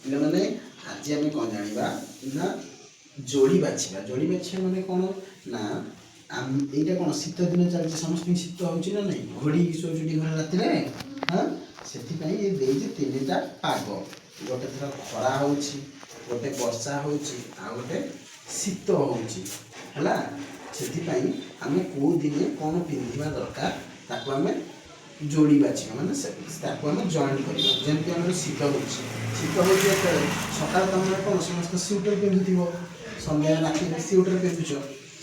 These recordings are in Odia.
ପିଲାମାନେ, ଆଜି ଆମେ କ'ଣ ଜାଣିବା ନା ଯୋଡ଼ି ବାଛିବା। ଯୋଡ଼ି ବାଛିବା ମାନେ କ'ଣ ନା ଏଇଟା କ'ଣ ଶୀତ ଦିନ ଚାଲିଛି, ସମସ୍ତଙ୍କୁ ଶୀତ ହେଉଛି ନା ନାହିଁ? ଘୋଡ଼ିକି ଶୋଉଛୁ ଘରେ ରାତିରେ। ହଁ, ସେଥିପାଇଁ ଏ ଦେଇଛି ତିନିଟା ପାଗ। ଗୋଟେ ଥର ଖରା ହେଉଛି, ଗୋଟେ ବର୍ଷା ହେଉଛି, ଆଉ ଗୋଟେ ଶୀତ ହେଉଛି। ହେଲା, ସେଥିପାଇଁ ଆମେ କେଉଁ ଦିନେ କ'ଣ ପିନ୍ଧିବା ଦରକାର, ତାକୁ ଆମେ ଯୋଡ଼ି ବାଛିବା, ମାନେ ତାକୁ ଆମେ ଜଏଣ୍ଟ କରିବା। ଯେମିତି ଆମର ଶୀତ ହେଉଛି, ଶୀତ ହେଉଛି ଯେତେବେଳେ ସକାଳେ ତମେ କ'ଣ ସମସ୍ତେ ସୁଇଟର ପିନ୍ଧୁଥିବ, ସନ୍ଧ୍ୟା ରାତିରେ ସୁଇଟର ପିନ୍ଧୁଛ।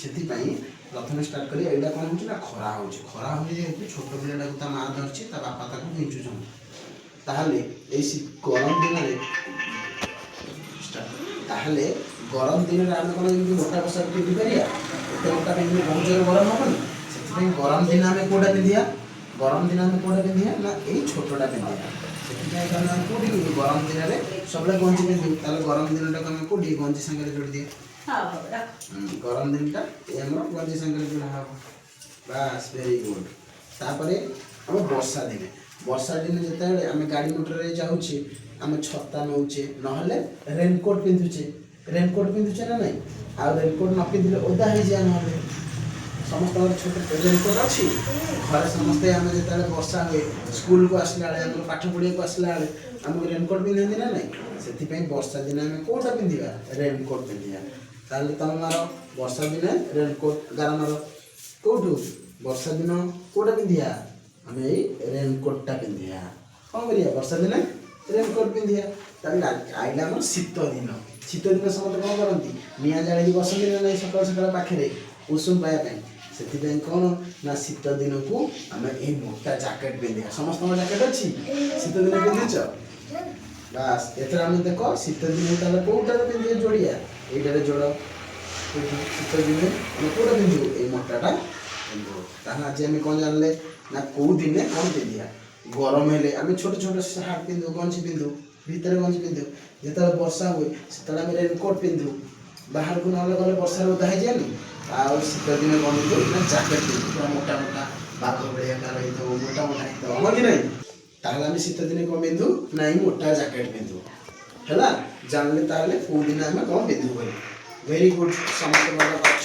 ସେଥିପାଇଁ ପ୍ରଥମେ ଷ୍ଟାର୍ଟ କରିବା। ଏଇଟା କ'ଣ ହେଉଛି ନା ଖରା ହେଉଛି। ଖରା ହେଉଛି ଯେହେତୁ ଛୋଟ ପିଲାଟାକୁ ତା ମା ଧରିଛି, ତା ବାପା ତାକୁ ଘିଞ୍ଚୁଛନ୍ତି। ତାହେଲେ ଏଇ ଗରମ ଦିନରେ ଷ୍ଟାର୍ଟ। ତାହେଲେ ଗରମ ଦିନରେ ଆମେ କ'ଣ ଏମିତି ମୋଟା ପୋଷାକ ପିନ୍ଧିପାରିବା? ଏତେ ମୋଟା ପିନ୍ଧିଲେ ବହୁତ ଜୋରେ ଗରମ ହେବନି? ସେଥିପାଇଁ ଗରମ ଦିନ ଆମେ କେଉଁଟା ପିନ୍ଧିବା? ଗରମ ଦିନ ଆମେ କେଉଁଟା ପିନ୍ଧିବା ନା ଏଇ ଛୋଟଟା ପିନ୍ଧିବା। ସେଥିପାଇଁ ତାହେଲେ ଆମେ କେଉଁଠି ଗରମ ଦିନରେ ସବୁବେଳେ ଗଞ୍ଜି ପିନ୍ଧିବୁ। ତାହେଲେ ଗରମ ଦିନଟାକୁ ଆମେ କେଉଁଠି ଗଞ୍ଜି ସାଙ୍ଗରେ ଯୋଡ଼ି ଦିଏ। ହଉ ହଉ, ରଖ। ଗରମ ଦିନଟା ଏଇ ଆମର ଗଞ୍ଜି ସାଙ୍ଗରେ ଯୋଡ଼ା ହେବ। ବାସ୍, ଭେରି ଗୁଡ୍। ତାପରେ ଆମ ବର୍ଷା ଦିନେ, ବର୍ଷା ଦିନେ ଯେତେବେଳେ ଆମେ ଗାଡ଼ି ମଟରରେ ଯାଉଛେ, ଆମେ ଛତା ନେଉଛେ, ନହେଲେ ରେନକୋଟ୍ ପିନ୍ଧୁଛେ। ରେନକୋଟ୍ ପିନ୍ଧୁଛେ ନା ନାହିଁ? ଆଉ ରେନକୋଟ୍ ନ ପିନ୍ଧିଲେ ଓଦା ହେଇଯିବା ନହେଲେ। ସମସ୍ତଙ୍କର ଛୋଟ ରେନକୋଟ୍ ଅଛି ଘରେ ସମସ୍ତେ। ଆମେ ଯେତେବେଳେ ବର୍ଷା ହୁଏ, ସ୍କୁଲକୁ ଆସିଲା ବେଳେ, ଆମର ପାଠ ପଢ଼ିବାକୁ ଆସିଲା ବେଳେ ଆମକୁ ରେନକୋଟ୍ ପିନ୍ଧନ୍ତି ନା ନାହିଁ? ସେଥିପାଇଁ ବର୍ଷା ଦିନେ ଆମେ କେଉଁଟା ପିନ୍ଧିବା? ରେନକୋଟ୍ ପିନ୍ଧିବା। ତାହେଲେ ତମେ ମାର, ବର୍ଷା ଦିନେ ରେନକୋଟ୍ ଗାର ମାର। କେଉଁଠୁ ବର୍ଷା ଦିନ କେଉଁଟା ପିନ୍ଧିବା? ଆମେ ଏଇ ରେନକୋଟ୍ଟା ପିନ୍ଧିବା। କ'ଣ କରିବା? ବର୍ଷା ଦିନେ ରେନକୋଟ୍ ପିନ୍ଧିବା। ତାହେଲେ ଆଇଲା ଆମର ଶୀତ ଦିନ। ଶୀତ ଦିନ ସମସ୍ତେ କ'ଣ କରନ୍ତି? ନିଆଁ ଜାଳିକି ବସନ୍ତି ନା ନାହିଁ ସକାଳୁ ସକାଳ ପାଖରେ ଉଷୁମ ପାଇବା ପାଇଁ? ସେଥିପାଇଁ କ'ଣ ନା ଶୀତ ଦିନକୁ ଆମେ ଏଇ ମୋଟା ଜ୍ୟାକେଟ୍ ପିନ୍ଧିବା। ସମସ୍ତଙ୍କ ଜ୍ୟାକେଟ୍ ଅଛି? ଶୀତ ଦିନ ପିନ୍ଧିଛ? ବାସ୍, ଏଥର ଆମେ ଦେଖ, ଶୀତ ଦିନ ତାହେଲେ କେଉଁଟାରେ ପିନ୍ଧିବେ? ଯୋଡ଼ିଆ ଏଇଟାରେ ଯୋଡ଼। କୋଉଠି ଶୀତ ଦିନେ ଆମେ କେଉଁଟା ପିନ୍ଧିବୁ? ଏଇ ମୋଟାଟା ପିନ୍ଧିବୁ। ତାହେଲେ ଆଜି ଆମେ କ'ଣ ଜାଣିଲେ ନା କେଉଁ ଦିନେ କ'ଣ ପିନ୍ଧିବା। ଗରମ ହେଲେ ଆମେ ଛୋଟ ଛୋଟ ସାର୍ଟ ପିନ୍ଧୁ, ଗଞ୍ଜି ପିନ୍ଧୁ, ଭିତରେ ଗଞ୍ଜି ପିନ୍ଧୁ। ଯେତେବେଳେ ବର୍ଷା ହୁଏ, ସେତେବେଳେ ଆମେ ରେନକୋଟ୍ ପିନ୍ଧୁ। ବାହାରକୁ ନହେଲେ ଗଲେ ବର୍ଷାରେ ଓଦା ହେଇଯାଏନି? ଆଉ ଶୀତ ଦିନେ କ'ଣ ପିନ୍ଧୁ ନା ଜ୍ୟାକେଟ୍ ପିନ୍ଧୁ, ପୁରା ମୋଟା ମୋଟା, ବାଘ ଭଳିଆ କାର ହେଇଥିବ, ମୋଟା ମୋଟା ହେଇଥିବ, ହଁ କି ନାହିଁ? ତାହେଲେ ଆମେ ଶୀତ ଦିନେ କ'ଣ ପିନ୍ଧୁ? ନାଇଁ, ମୋଟା ଜ୍ୟାକେଟ୍ ପିନ୍ଧୁ। ହେଲା, ଜାଣିଲେ ତାହେଲେ କେଉଁ ଦିନ ଆମେ କ'ଣ ପିନ୍ଧୁ ବୋଲି। ଭେରି ଗୁଡ୍, ସମସ୍ତେ ଭଲ ପାରୁଛ।